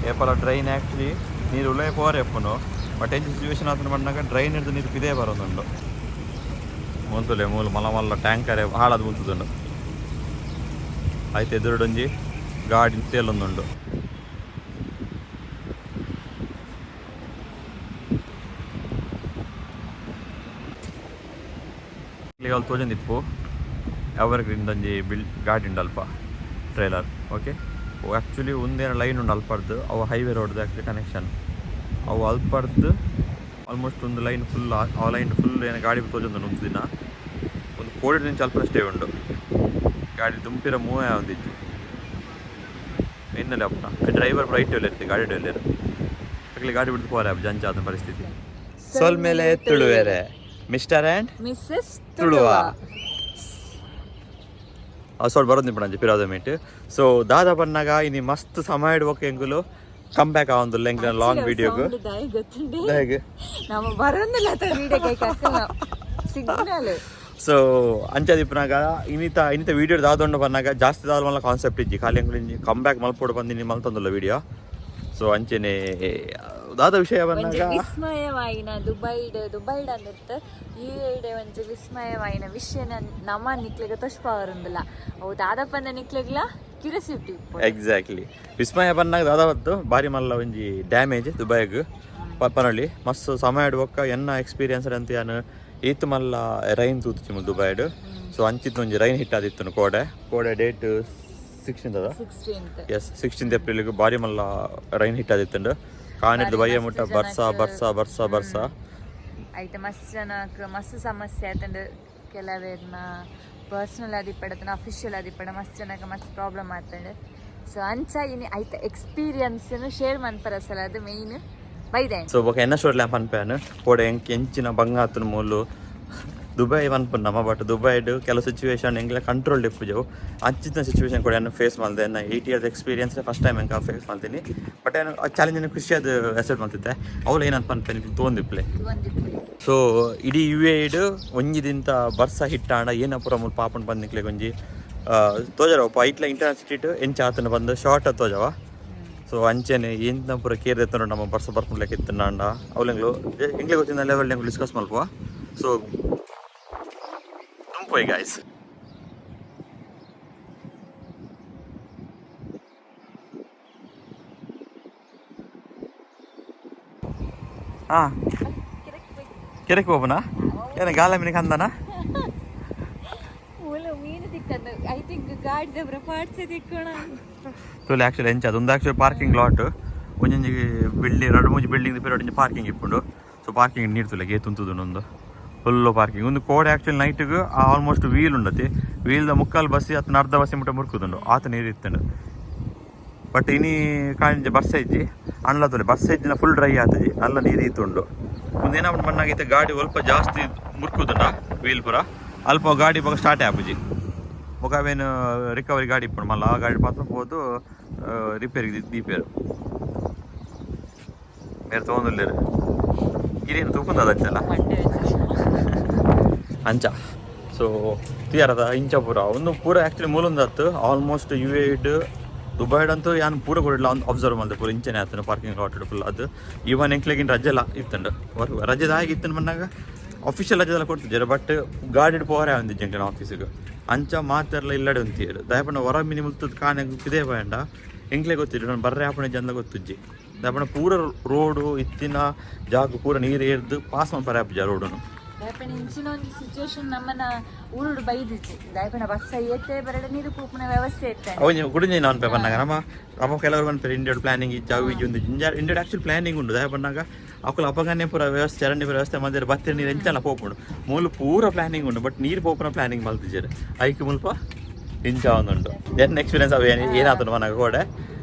ಏಪಲ drain actually ನೀರು ಉಲಯ ಪೋರೆ ಎಪ್ಪುನು. But ಎಂಚ ಸಿಚುವೇಶನ್ ಆತನ ಬಂದಾಗ ಡ್ರೈನ್ ಹಿಡ್ದು ನೀರು ಪಿದೇ ಬರೋದುಂಡು. ಮೂಂತುಲೆ ಮೂಲು ಮಲ್ಲ ಮಲ್ಲ ಟ್ಯಾಂಕರ್ ಹಾಳಾದ್ ಮುಂತುದುಂಡು. ಆಯ್ತು, ಎದುರುಡೊಂಜಿ ಗಾಡಿ ತೇಲೊಂದುಂಡು. ಇಲ್ಲಿ ತೋಜೊಂದಿಪ್ಪು ಎವರ್ ಗ್ರೀನ್ ಒಂಜಿ ಬಿಲ್ ಗಾಡಿ ಉಂಡು ಅಲ್ಪ, ಟ್ರೈಲರ್. ಓಕೆ, ಆ್ಯಕ್ಚುಲಿ ಒಂದೇನ ಲೈನ್ ಉಂಡು ಅಲ್ಪರ್ದು. ಅವು ಹೈವೇ ರೋಡ್ದು ಆ್ಯಕ್ಚುಲಿ ಕನೆಕ್ಷನ್. ಅವು ಅಲ್ಪರ್ದು ಆಲ್ಮೋಸ್ಟ್ ಒಂದು ಲೈನ್ ಫುಲ್, ಆ ಲೈನ್ ಫುಲ್ ಏನ ಗಾಡಿ ತೋಜೊಂದು ಉಂತುದಿನ. ಒಂದು ಕೋಡಿ ನಿಂಚ ಅಲ್ಪ ಸ್ಟೇ ಉಂಡು. ಗಾಡಿ ದುಂಪಿರ ಮೂವ್ ಆವೊಂದಿಜ್ಜಿ. ಇನ್ನಲ್ಲಿ ಅಪ್ಪನ ಡ್ರೈವರ್ ರೈಟ್ ಇತ್ತು, ಗಾಡಿ ಡ್ರೈವರ್ ಅಕ್ಲಿ ಗಾಡಿ ಬಿಡ್ದು ಪೋರೆ ಜಂಚಾದ ಪರಿಸ್ಥಿತಿ. ಸೊಲ್ಮೆಲೆ ತುಳುವೆರೆ, ಮಿಸ್ಟರ್ ಆ್ಯಂಡ್ ಮಿಸ್ಸಸ್ ತುಳುವ. ಸೋಡ್ ಬರೋದು ನಿಪ್ಪಣಂಜಿ ಪಿರಾದ ಮೀಟ್. ಸೊ ದಾದ ಬನ್ನಾಗ ಇನಿ ಮಸ್ತ್ ಸಮಯ ಇಡ್ಬೇಕು. ಎಂಕುಲು ಕಮ್ ಬ್ಯಾಕ್ ಆವೊಂದುಲ್ಲ ಎಂಕ್ಲೆನ ಲಾಂಗ್ ವಿಡಿಯೋಗ್. ಗೊತ್ತುಂಡೆ. ಹೇಗೆ? ನಮ್ಮ ಬರೋದಿಲ್ಲ ವಿಡಿಯೋ ಸಿಗ್ನಲ್. ಸೊ ಅಂಚ ದಿಪ್ಪನಾಗ ಇನ್ನಿತ ಇನ್ನಿತ ವೀಡಿಯೋ ದಾದೊಂಡು ಬನ್ನಾಗ ಜಾಸ್ತಿ ದಾದ ಮಲ್ಲ ಕಾನ್ಸೆಪ್ಟ್ ಇಜ್ಜಿ. ಖಾಲಿ ಎಂಕುಲು ಇಂಜಿ ಕಮ್ ಬ್ಯಾಕ್ ಮಲ್ಪೊಡು ಬಂದಿನಿ ಮಲ್ತೊಂದುಲ್ಲ ವಿಡಿಯೋ. ಸೊ ಅಂಚೆನೆ ದಾದ ವಿಷಯ ಒಂಜಿ ಬನ್ನಾಗ ವಿಸ್ಮಯವಾಯಿನ ದುಬೈಡ್ ದುಬೈಡ್ ಅಂದಿತ್ತು ಯುಎ ಒಂಜಿ ವಿಸ್ಮಯವಾಯಿನ ವಿಷಯನ ನಮ್ಮ ನಿಕ್ಲೆಗ್ ತೋಷ್ಪಾವರುಂದಿಲ್ಲ. ಅವು ದಾದಪ್ಪಂದ ನಿಕ್ಲೆಗ್ಲ ಕ್ಯೂರಿಯಾಸಿಟಿ. ಎಕ್ಸಾಕ್ಟ್ಲಿ, ವಿಸ್ಮಯ ಬನ್ನಾಗ ದಾದಾವತ್ತು ಬಾರಿ ಮಲ್ಲ ಒಂಜಿ ಡ್ಯಾಮೇಜ್ ದುಬೈಗ್ ಪನೊಳಿ. ಮಸ್ತ್ ಸಮಯ ಬೊಕ್ಕ ಎನ್ನ ಎಕ್ಸ್ಪೀರಿಯನ್ಸ್ ಅಂತ ಯಾನು ಈತ್ ಮಲ್ಲ ರೈನ್ ತೂತುಚಿ ದುಬೈಡ್. ಸೊ ಅಂಚಿತ್ತು ಒಂಜಿ ರೈನ್ ಹಿಟ್ ಆದಿತ್ತು ಕೋಡೆ. ಕೋಡೆ ಡೇಟ್ 16 ಅದ. 16. ಎಸ್, 16 ಏಪ್ರಿಲ್ಗೆ ಬಾರಿ ಮಲ್ಲ ರೈನ್ ಹಿಟ್ ಆದಿತ್ತುಂಡು. ಕಾಣಿಡ್ದು ಬಯ್ಯ ಮುಟ್ಟ ಬರ್ಸ ಬರ್ಸ ಬರ್ಸ ಬರ್ಸ. ಐತೆ ಮಸ್ತ್ ಜನಕ್ ಮಸ್ತ್ ಸಮಸ್ಯೆ ಆತಂಡು. ಕೆಲವೇರ್ನ ಪರ್ಸನಲ್ ಆದಿಪ್ಪಡ, ಅಫಿಷಿಯಲ್ ಆದಿಪ್ಪಡ, ಮಸ್ತ್ ಜನಕ್ಕೆ ಮಸ್ತ್ ಪ್ರಾಬ್ಲಮ್ ಆತಂಡು. ಸೊ ಅಂಚ ಇನಿ ಐತ ಎಕ್ಸ್ಪೀರಿಯನ್ಸ್ ಶೇರ್ ಮನ್ಪರ ಸಲ ಅದು ಮೇಯ್ನ್ ಬೈದೆ. ಸೊ ಬೊಕ ಎನ್ನ ಸ್ಟೋರಿ ಲ್ಯಾಂಪ್ ಅನ್ಪೇನು ಕೋಡೆ ಎಂಕ್ ಎಂಚಿನ ಬಂಗಾತನ ಮೂಲು ದುಬೈ ಪನ್ಪುನ ನಮ್ಮ. ಬಟ್ ದುಬೈಡ್ ಕೆಲವು ಸಿಚುವೇಶನ್ ಎಂಕ್ಲೆ ಕಂಟ್ರೋಲ್ ಇಪ್ಪುಜವು. ಅಂಚಿನ ಸಿಚುವೇಶನ್ ಕೂಡ ಏನು ಫೇಸ್ ಮಲ್ದೆ. ಎನ್ನ 8 ಇಯರ್ಸ್ ಎಕ್ಸ್ಪೀರಿಯನ್ಸ್ ಫಸ್ಟ್ ಟೈಮ್ ಎಂಕ ಫೇಸ್ ಮಾಡ್ತೀನಿ. ಬಟ್ ಏನು ಚಾಲೆಂಜ್ ಖುಷಿಯಾದ ಅಕ್ಸೆಪ್ಟ್ ಮಾಡ್ತಿದ್ದೆ. ಅವಳು ಏನಂತ ಪನ್ಪೇನು ತೋಂದಿಪ್ಲೆ. ಸೊ ಇಡೀ ಯು ಎ ಇಡ್ ಒಂಜಿ ದಿಂತ ಬರ್ಸ ಹಿಟ್ಟಾಂಡ ಏನಪುರ ಮೂಲು ಪಾಪನ್ ಬಂದಿಕ್ಲೆ ಒಂಜಿ ತೋಜರವಪ್ಪ. ಐಟ್ಲ ಇಂಟರ್ನೆಟ್ ಸಿಟಿಟ್ ಎಂಚ ಆತನ ಬಂದು ಶಾರ್ಟ್ ತೋಜವ. ಸೊ ಅಂಚೆನೆ ಎಂತ ಪೂರ ಕೇರ್ ಎತ್ತನ ನಮ್ಮ ಬರ್ಸ ಬರ್ಪುನ್ಲೆಕ್ಕ ಇತ್ತಂಡ ಅವ್ಲೆಂಗ್ಲು ಎಂಗ್ಲೆ ಗೊತ್ತಿನ ಲೆವೆಲ್ ಎಂಗ್ಲು ಡಿಸ್ಕಸ್ ಮಲ್ಪುವ. ಸೊ ದುಂಪೋಯ್ ಗಾಯ್ಸ್. ಹಾಂ, ಕೆರೆಕ್ ಹೋಗೋಣ. ಏನ ಗಾಲ ಮೀನಿಗೆ ಅಂದನ? ಮೂಲ ಮೀನು ತಿಕ್ಕಂದು I think ಗಾಡಿ ದಬ್ರ ಪಾರ್ಟ್ಸ್ ತಿಕ್ಕೋಣ. ತೋಲೆ ಆ್ಯಕ್ಚುಲಿ ಎಂಚ ಅದೊಂದು ಆ್ಯಕ್ಚುಲಿ ಪಾರ್ಕಿಂಗ್ ಲಾಟ್. ಒಂಜೊಂಜಿ ಬಿಲ್ಡಿಂಗ್, ಎರಡು ಮೂಜಿ ಬಿಲ್ಡಿಂಗ್ ಪಿರ ಒಂಜಿ ಪಾರ್ಕಿಂಗ್ ಇಪ್ಪುಂಡು. ಸೊ ಪಾರ್ಕಿಂಗ್ ನೀರು ತುಲೆ ಏತ್ ಒಂದು ಫುಲ್ಲು ಪಾರ್ಕಿಂಗ್. ಒಂದು ಕೋಡೆ ಆ್ಯಕ್ಚುಲಿ ನೈಟ್ಗೆ ಆಲ್ಮೋಸ್ಟ್ ವೀಲ್ ಉಂಡತಿ. ವೀಲ್ದ ಮುಕ್ಕಾಲು ಬಸ್ಸಿ ಅತ್ನ ಅರ್ಧ ಬಸ್ಸಿ ಮುಟ್ಟ ಮುರ್ಕುದುಂಡು. ಆತ ನೀರು ಇತ್ತುಂಡು. ಬಟ್ ಇನಿ ಕಾಂಜ ಬರ್ಸ ಇಜ್ಜಿ ಅಣ್ಲ ತೋಲೆ. ಬರ್ಸ ಇಜ್ಜಿನ ಫುಲ್ ಡ್ರೈ ಆತಜಿ, ನಲ್ಲ ನೀರು ಈತುಂಡು. ಒಂದು ಏನಾಪುಂಡು ಮಣ್ಣಾಗೈತೆ, ಗಾಡಿ ಸ್ವಲ್ಪ ಜಾಸ್ತಿ ಮುರ್ಕುದುಂಡ ವೀಲ್ ಪೂರ. ಅಲ್ಪ ಗಾಡಿ ಬೊಕ ಸ್ಟಾರ್ಟ್ ಆಪುಜಿ. ಬೊಕ ಅವೇನು ರಿಕವರಿ ಗಾಡಿ ಇಪ್ಪುಂಡು ಮಲ್ಲ, ಆ ಗಾಡಿ ಪಾತ್ರ ಪೋದು ರಿಪೇರಿಗೆ ದೀಪೇರು. ಮೇರೆ ತೊಗೊಂಡುಲ್ಲೇರು ಇರೇನು ತೂಪುಂದ ಅಂಚಲ್ಲ ಅಂಚ. ಸೊ ತಿಯಾರದ ಇಂಚ ಪೂರ ಒಂದು ಪೂರ ಆ್ಯಕ್ಚುಲಿ ಮೂಲೊಂದು ಆಲ್ಮೋಸ್ಟ್ ಯು ಎ ದುಬೈಡ್ ಅಂತೂ ಯಾನ್ ಪೂರ ಕೊಡಿಲ್ಲ ಅಬ್ಸರ್ವ್ ಮಲ್ತೆ. ಪೂರ ಇಂಚನೆ ಆತನು ಪಾರ್ಕಿಂಗ್ ಲಾಟ್ ಫುಲ್. ಅದು ಇವನ್ ಎಂಕ್ಲೆಗಿನ ರಜೆಲ್ಲ ಇತ್ತಂಡು. ರಜೆದ ಆಗಿ ಇತ್ತಂಡು ಬಂದಾಗ ಅಫಿಷಿಯಲ್ ರಜೆಲ್ಲ ಕೊಡ್ತಿದ್ದಾರೆ. ಬಟ್ ಗಾಡಿಡ್ ಪೋರೆ ಒಂದಿಜ್ಜಿ ಎಂಕ್ಲೆನ ಆಫೀಸಿಗೆ. ಅಂಚ ಮಾತೆರ್ಲ ಇಲ್ಲಡೆ ಉಂತಿಯರು. ದಯಪಂಡ ಹೊರ ಮಿನಿ ಮುಲ್ತದ ಕಾನೆ ಪಿದೇ ಬೇಂಡ ಎಂಕ್ಲೆ ಗೊತ್ತಿಲ್ಲ. ನಾನು ಬರ್ರೆ ಆಪಣೆ ಜನ ಗೊತ್ತುಜ್ಜಿ. ದಯಪಂಡ ಪೂರ ರೋಡು ಇತ್ತಿನ ಜಾಗ ಪೂರ ನೀರು ಏರ್ದು ಪಾಸ್ ಮಲ್ಪರೆ ಆಪುಜ ರೋಡುನು. ದಾಯಪಂಡ ಇಂಚಿನ ಒಂಜಿ ಸಿಚುವೇಶನ್ ನಮ್ಮನ ಊರುಡು ಬೈದಿಜ್ಜಿ. ದಾಯಪಂಡ ಬಸ್ಸ ಏತೆ ಬರಡ ನೀರು ಪೂಪುನ ವ್ಯವಸ್ಥೆ ಇತ್ತೆ. ಅವು ಕುಡಿಂಜಿ ನಾನು ಪೇ ಪನ್ನಾಗ ನಮ್ಮ ಅಪ್ಪ ಕೆಲವರು ಪನ್ಪೆರ್ ಇಂಡಿಯಾ ಪ್ಲಾನಿಂಗ್ ಇಜ್ಜಿ, ಅವು ಇಜ್ಜಿ. ಒಂದು ಇಂಡಿಯಾ ಆಕ್ಚುಲಿ ಪ್ಲಾನಿಂಗ್ ಉಂಡು. ದಾಯ ಪನ್ನಾಗ ಅಕುಲು ಅಪಗನೆ ಪೂರ ವ್ಯವಸ್ಥೆ, ಚರಂಡಿ ಪೂರ ವ್ಯವಸ್ಥೆ ಮಲ್ದೆರ್. ಬತ್ತಿನ ನೀರು ಎಂಚಲ ಪೋಪುಂಡು. ಮೂಲು ಪೂರ ಪ್ಲಾನಿಂಗ್ ಉಂಡು, ಬಟ್ ನೀರು ಪೋಪುನ ಪ್ಲಾನಿಂಗ್ ಮಲ್ತಿಜೆರ್. ಐಕ್ ಮುಲ್ಪ ಇಂಚ ಒಂದುಂಡು. ಎನ್ನ ಎಕ್ಸ್ಪೀರಿಯನ್ಸ್ ಅವು ಏನಾತುಂಡು ಮನಗ ಕೋಡೆ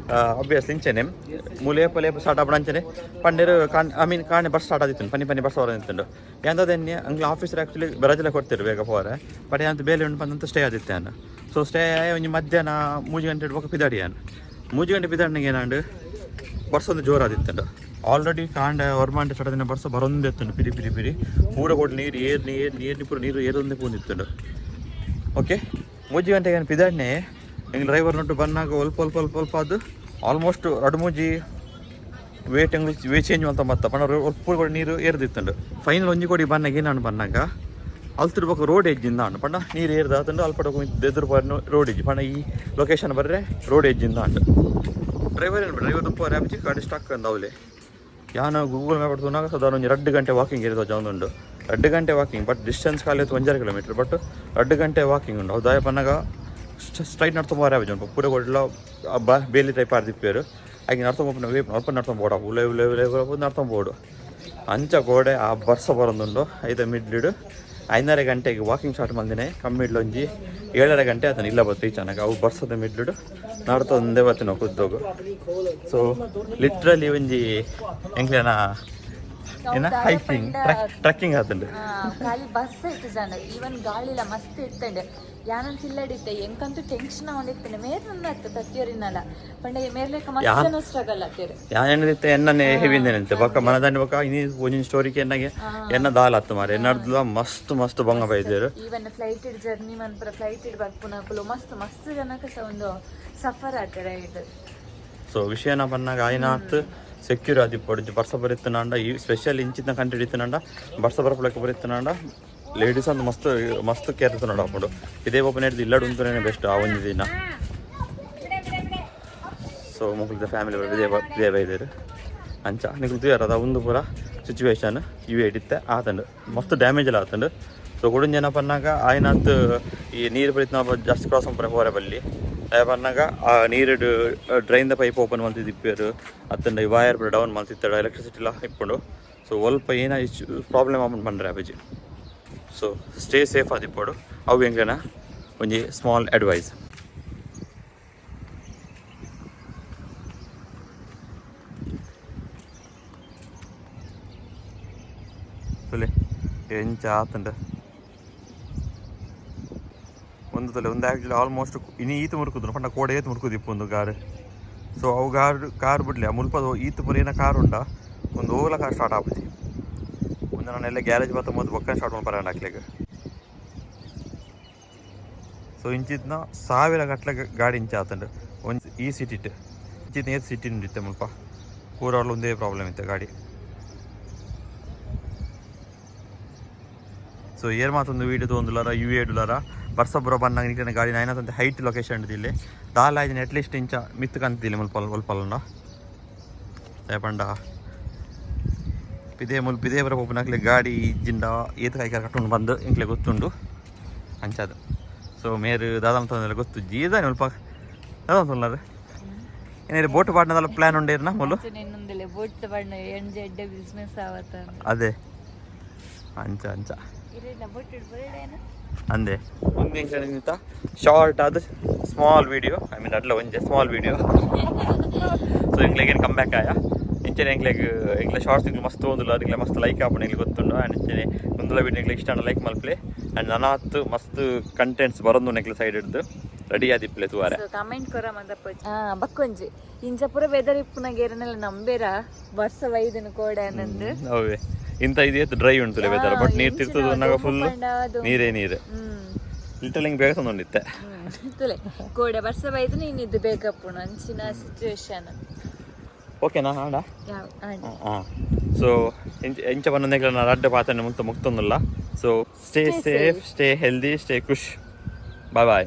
ಅಬ್ವಿಯಸ್ಲಿ ಇಂಚೆನೆ ಮೂಲು ಏಪ ಲೇಪ ಸ್ಟಾರ್ಟ್ ಆಪುಂಡು ಅಂಚನೆ ಪಂಡೆರ್. ಕಾಣ್ I mean ಕಾಣೆ ಬಸ್ ಸ್ಟಾರ್ಟ್ ಆದಿತ್ತುಂಡು. ಪನಿ ಪನಿ ಬಸ್ ಹೊರ ಎಂತದೆನ್ನಿ ಅಂಗ್ಲ ಆಫೀಸರ್ ಆಕ್ಚುಲಿ ರಜೆಲ ಕೊಡ್ತಿರು ಬೇಗ ಪೋರೆ. ಬಟ್ ಏನಂತ ಬೇಲೆ ಉಂಟು ಪಂದಂತ ಸ್ಟೇ ಆದಿತ್ತೆ ಅನ್ನ. ಸೊ ಸ್ಟೇ ಒಂಜಿ ಮಧ್ಯಾಹ್ನ 3 ಗಂಟೆ ಬೊಕ ಪಿದಾಡಿಯಾನ. 3 ಗಂಟೆ ಪಿದಾಡಿನಾಗ ಏನಾಂಡು ಬರ್ಸೊಂದು ಜೋರಾದಿತ್ತುಂಡು. ಆಲ್ರೆಡಿ ಕಾಂಡ ಒರ್ಮಾಂಡೆ ಸಡದಿನ ಬರ್ಸ ಬರೊಂದೇ ಇತ್ತುಂಡು. ಪಿರಿ ಪಿರಿ ಪಿರಿ ಪೂರ ಕೊಡು ನೀರು ಏರ್ ನೀರು ನೀರು ಪೂರ ನೀರು ಏರೊಂದೇ ಪೂಂದಿತ್ತುಂಡು. ಓಕೆ, 3 ಗಂಟೆಗೆ ಏನು ಪಿದಾಡ್ನೆ. ಹಿಂಗೆ ಡ್ರೈವರ್ ನೊಟ್ಟು ಬಂದಾಗ ಅಲ್ಪ ಅಲ್ಪ ಅಲ್ಪ ಅಲ್ಪ ಅದು ಆಲ್ಮೋಸ್ಟ್ ಎರಡು ಮೂಜಿ ವೇಟ್ ಎಂಗ್ಲು ವೇ ಚೇಂಜ್ ಮಲ್ತ ಬತ್ತ ಪಂಡ ಪೂರ ಕೂಡ ನೀರು ಏರ್ದಿತ್ತುಂಡು. ಫೈನಲ್ ಒಂಜಿ ಕೋಡಿ ಬನ್ನಾಗ ಏನಾನು ಬನ್ನಾಗ ಅಲ್ತಿರ್ ಬೊಕ ರೋಡ್ ಎಜ್ಜಿಂದ ಅಂಡು. ಪಂಡ ನೀರು ಏರ್ದ ಆತುಂಡು, ಅಲ್ಪ ಎದುರು ಬರ್ನು ರೋಡ್ ಎಜ್ಜಿ. ಪಂಡ ಈ ಲೊಕೇಶನ್ ಬರ್ರೆ ರೋಡ್ ಎಜ್ಜಿಂದ ಅಂಡು. ಡ್ರೈವರ್ ಏನು, ಡ್ರೈವರ್ ದುಪ್ಪ ರ್ಯಾಪಿಜಿ ಗಾಡಿ ಸ್ಟಕ್ ಅಂದ ಅವಲೆ. ಯಾನ ಗೂಗಲ್ ಮ್ಯಾಪ್ ತೂನಾಗ ಸಾಧಾರಣ ಒಂಜಿ 2 ಗಂಟೆ ವಾಕಿಂಗ್ ಇರೋದು ಜಾಂದುಂಡು. 2 ಗಂಟೆ ವಾಕಿಂಗ್, ಬಟ್ ಡಿಸ್ಟೆನ್ಸ್ ಖಾಲಿ 1.5 ಕಿಲೋಮೀಟರ್, ಬಟ್ 2 ಗಂಟೆ ವಾಕಿಂಗ್ ಉಂಡು. ಅವು ದಾಯ ಪನ್ನಗ ಸ್ಟ್ರೈಟ್ ನಡ್ತೊಂದು ರ್ಯಾಪಿಜ್ ಉಂಟು. ಪೂರ ಕೊಡ್ಲ ಬಾ ಬೇಲಿ ಟೈಪ್ ಆರ್ದಿಪ್ಪೇರು. ಹಾಗೆ ನಡ್ತೊಂದು ಪೋಪುನ ವೇ ಅಲ್ಪ ನಡ್ತೊಂದು ಬೋಡ ಉಲೆ ಉಲೆ ಉಲೆ ನಡ್ತೊಂದು ಬೋಡು. ಅಂಚ ಗೋಡೆ ಆ ಬರ್ಸ ಬರೊಂದುಂಡು. ಐತ ಮಿಡ್ಲಿಡು 5:30 ಗಂಟೆಗೆ ವಾಕಿಂಗ್ ಸ್ಟಾರ್ಟ್ ಮಲ್ದಿನಿ. ಕಮ್ಮಿಡ್ಲು ಒಂಜಿ 7.5 ಗಂಟೆ ಆತನ ಇಲ್ಲ ಬತ್ತು ಚೆನ್ನಾಗಿ. ಅವು ಬರ್ಸದ ಮಿಡ್ಲಿಡು ನಡ್ತೊಂದೇ ಬತ್ತಿನ ಕುದ್ದೋಗು. ಸೊ ಲಿಟ್ರಲಿ ಒಂಜಿ ಎಂಕ್ಲೆನ ಏನ ಹೈಕಿಂಗ್, ಟ್ರೆಕ್ಕಿಂಗ್ ಆತುಂಡು. ಖಾಲಿ ಬಸ್ ಇತ್ತು ಜನ, ಈವನ್ ಗಾಳಿಲ ಮಸ್ತ್ ಇತ್ತಂಡೆ. ಯಾನಂತ ಇಲ್ಲಡಿತ್ತೆ, ಎಂಕಂತೂ ಟೆನ್ಷನ್ ಆವೊಂದಿತ್ತಂಡೆ. ಮೇರ್ ನನ್ನ ಅತ್ತ ಪ್ರತಿಯೊರಿನಲ ಪಂಡ ಮೇರ್ಲೆಕ್ಕ ಮಸ್ತ್ ಜನ ಸ್ಟ್ರಗಲ್ ಆತೇರು. ಯಾನೆಂದಿತ್ತೆ ಎನ್ನನೆ ಹೆವಿಂದೇನಂತೆ ಬೊಕ್ಕ ಮನದಂಡೆ ಬೊಕ್ಕ ಇನಿ ಒಂಜಿನ ಸ್ಟೋರಿಗೆ ಎನ್ನಗೆ ಎನ್ನ ದಾಲ್ ಅತ್ತು ಮಾರೆ. ಎನ್ನಡ್ಲ ಮಸ್ತ್ ಮಸ್ತ್ ಬಂಗ ಬೈದೇರು. ಈವನ್ ಫ್ಲೈಟ್ ಇಡ್ ಜರ್ನಿ ಮನ್ಪುರ, ಫ್ಲೈಟ್ ಇಡ್ ಬರ್ಪುನಕುಲು ಮಸ್ತ್ ಮಸ್ತ್ ಜನಕ್ಕೆ ಸಹ ಒಂದು ಸಫರ್ ಆತಾರೆ ಇದು. ಸೊ ವಿಷಯನ ಪನ್ನಾಗ ಆಯ್ನಾತ್ ಸೆಕ್ಯೂರ್ ಆದಿಪ್ಪೊಡು. ಬರ್ಸ ಬರಿತ್ತನಾಂಡ, ಈ ಸ್ಪೆಷಲ್ ಇಂಚಿನ ಕಂಟ್ರಿ ಇತ್ತನಾಂಡ, ಬರ್ಸ ಬರಪುಲಕ್ಕೆ ಬರಿತ್ತನಾಂಡ ಲೇಡೀಸ್ ಅಂದ್ ಮಸ್ತ್ ಮಸ್ತ್ ಕೇರ್ ನೋಡ ಅಪ್ಪುಂಡು. ಇದೇ ಓಪನ್ ಹಿಡ್ದು ಇಲ್ಲಡ್ ಉಂತುನೇ ಬೆಸ್ಟ್ ಆ ಒಂಜಿ ದಿನ. ಸೊ ಮೊಕ್ಲಿದ ಫ್ಯಾಮಿಲಿ ಇದೇ ಇದೇ ಬೈದೇರು. ಅಂಚ ನಿಕುಲು ತೂಯರ ಅದ ಒಂದು ಪೂರ ಸಿಚುವೇಶನ್ ಇವು ಇತ್ತೆ ಆತಂಡು, ಮಸ್ತ್ ಡ್ಯಾಮೇಜ್ ಎಲ್ಲ ಆತಂಡು. ಸೊ ಕುಡೊಂಜಿ ಪನ್ನಾಗ ಆಯ್ನಾತ್ ಈ ನೀರು ಬರಿತ ಜಾಸ್ತಿ ಕ್ರಾಸ್ ಮಲ್ಪರೆ ಪೋರೆ ಬಲ್ಲಿ. ದಾಯೆ ಪನ್ನಾಗ ಆ ನೀರು ಡ್ರೈನ್ the pipe open ಮಲ್ತಿದಿಪ್ಪೇರು ಅತ್ತಂಡ ಈ ವೈರ್ ಪೂರ ಡೌನ್ ಮಲ್ತಿತ್ತಾಡ, ಎಲೆಕ್ಟ್ರಿಸಿಟಿಲ ಇಪ್ಪುಂಡು. ಸೊ ಒಲ್ಪ ಏನ ಪ್ರಾಬ್ಲಮ್ ಆಪುಂಡು ಪಂಡ್ರೆ ಆಪುಜಿ. ಸೊ ಸ್ಟೇ ಸೇಫ್ ಆದಿಪ್ಪೊಡು, ಅವು ಎಂಕ್ಲೆನ ಒಂಜಿ ಸ್ಮಾಲ್ ಅಡ್ವೈಸ್. ತುಲೆ ಎಂಚ ಆತುಂಡು. ಒಂದು ತಲೆ ಒಂದು ಆ್ಯಕ್ಚುಲಿ ಆಲ್ಮೋಸ್ಟ್ ಇನಿ ಈತ ಮುರುಕುದು ಪಂಡ ಕೋಡೆ ಏತ್ ಮುರುಕುದು ಇಪ್ಪು ಒಂದು ಕಾರ್. ಸೊ ಅವು ಕಾರ್ ಕಾರ್ ಬಿಡ್ಲಿ, ಆ ಮುಲ್ಪ ಈತ್ ಪೂರ ಏನ ಕಾರ್ ಉಂಡ ಒಂದು ಓಲ ಕಾರ್ ಸ್ಟಾರ್ಟ್ ಆಪುಜಿ. ಒಂದು ನಾನು ಎಲ್ಲ ಗ್ಯಾರೇಜ್ ಬತ್ತ ಮೊದಲು ಬೊಕ್ಕ ಸ್ಟಾರ್ಟ್ ಮಲ್ಪರ ಹಾಕ್ಲಿಕ್ಕೆ. ಸೊ ಇಂಚಿತ್ನ ಸಾವಿರ ಗಟ್ಲೆ ಗಾಡಿ ಇಂಚ ಆತುಂಡು. ಒಂಜಿ ಈ ಸಿಟಿಟ್ ಇಂಚಿತ್ನ ಏತ್ ಸಿಟಿ ಇತ್ತೆ ಮುಲ್ಪ ಪೂರ ಒಂದೇ ಪ್ರಾಬ್ಲಮ್ ಇತ್ತೆ ಗಾಡಿ. ಸೊ ಏರ್ ಮಾತೊಂದು ವೀಡಿಯೋ ತಗೊಂದುಲಾರ ಯು ಎಡುಲಾರ ಬರ್ಸ ಬರೋ ಬನ್ನಾಗ ನಿಕ್ಲೆನ ಗಾಡಿ ನಾಯ್ನತಂತೆ ಹೈಟ್ ಲೊಕೇಶನ್ ಇಲ್ಲಿ ದಾಲ ಆಯ್ದಿನ ಅಟ್ಲೀಸ್ಟ್ ಇಂಚ ಮಿತ್ತು ಕಂತಿಲ್ಲ ಮುಲ್ಪ ಒಲ್ಪಲ್ಲಂಡ. ಪಂಡ ಪಿದೆ ಮುಲ್ಪ ಪಿದೆ ಬರ ಪೋಪುನಕ್ಲೆ ಗಾಡಿ ಇಜ್ಜಿಂಡ ಏತ್ ಕೈಕಾರ ಕಟ್ಟೊಂಡು ಬಂದು ಎಂಕ್ಲೆ ಗೊತ್ತುಂಡು ಅಂಚಾದ. ಸೊ ಮೇರು ದಾದ ಗೊತ್ತು ಜೀದಾನೆ ಮುಲ್ಪ ದಾದ ತೊಂದರೆ ಏನಾರು ಬೋಟ್ ಪಾಡ್ನದಲ್ಲ ಪ್ಲಾನ್ ಉಂಡೇರ್ನ ಮುಲ್ಲು. ಇನ್ನೊಂದಿಲ್ಲ ಬೋಟ್ ಬಣ್ಣ ಎಂಜ ಎಡ್ಡೆ ಬಿಸ್ನೆಸ್ ಆವತ್ತ. ಅದೇ ಅಂಚ ಅಂಚ. ಇರಲ್ಲ ಬೋಟ್ ಇಡ್ಬೋದೇನ. ಅಂದೆ ಒಂದು ನಿಂತ ಶಾರ್ಟ್ ಆದ ಸ್ಮಾಲ್ ವಿಡಿಯೋ, I mean ಅಡ್ಲ ಒಂಜೆ ಸ್ಮಾಲ್ ವಿಡಿಯೋ. ಸೊ ಎಂಕ್ಲೆಗ್ ಕಮ್ ಬ್ಯಾಕ್ ಆಯ. ಇಂಚನೆ ಎಂಕ್ಲೆಗ್ ಎಂಕ್ಲೆ ಶಾರ್ಟ್ಸ್ ಎಂಕ್ಲೆ ಮಸ್ತ್ ಒಂದುಲ್ಲ, ಎಂಕ್ಲೆ ಮಸ್ತ್ ಲೈಕ್ ಆಪುಂಡು ಎಂಕ್ಲೆ ಗೊತ್ತುಂಡು. ಆ್ಯಂಡ್ ಇಂಚನೆ ಒಂದುಲ ವಿಡಿಯೋ ಎಂಕ್ಲೆ ಇಷ್ಟ ಲೈಕ್ ಮಲ್ಪ್ಲೆ. ಆ್ಯಂಡ್ ನನಾತ್ ಮಸ್ತ್ ಕಂಟೆಂಟ್ಸ್ ಬರೊಂದು ಎಂಕ್ಲೆ ಸೈಡ್ ಹಿಡ್ದು ರೆಡಿ ಆದಿಪ್ಪಲೆ ತೂವಾರೆ. ಸೊ ಕಮೆಂಟ್ ಕೊರ ಮಂದಪ್ಪ ಬಕ್ಕೊಂಜಿ ಇಂಚ ಪೂರ ವೆದರ್ ಇಪ್ಪುನಾಗ ಏರನೆಲ್ಲ ನಂಬೇರ ಬರ್ಸ ವೈದನ ಕೋಡೆ ಅನ್ನಂದು. ಅವೇ ಇಂಥ ಇದು ಡ್ರೈ ಉಂಟು ವೆದರ್, ಬಟ್ ನೀರು ತಿರ್ತದ ಫುಲ್ ನೀರೇ ನೀರು. ಲಿಟಲ್ ಹಿಂಗೆ ಬೇಗ ತಂದೊಂಡಿತ್ತೆ. ತುಲೆ ಕೋಡೆ ಬರ್ಸ ಬೈದನ ಇನ್ನಿದ್ದು ಬೇಕಪ್ಪುನು ಅಂಚಿನ ಸಿಚುವೇಶನ್. ಓಕೆನಾ ಆಂಡ? ಯಾವ? ಹಾಂ, ಸೊ ಎಂಚ ಎಂಚ ಬಂದ ರಡ್ಡ ಪಾತ್ರ ಮುಕ್ತ ಮುಕ್ತೊಂದುಲ್ಲ. So stay safe, stay healthy, stay ಖುಷ್. Bye boy.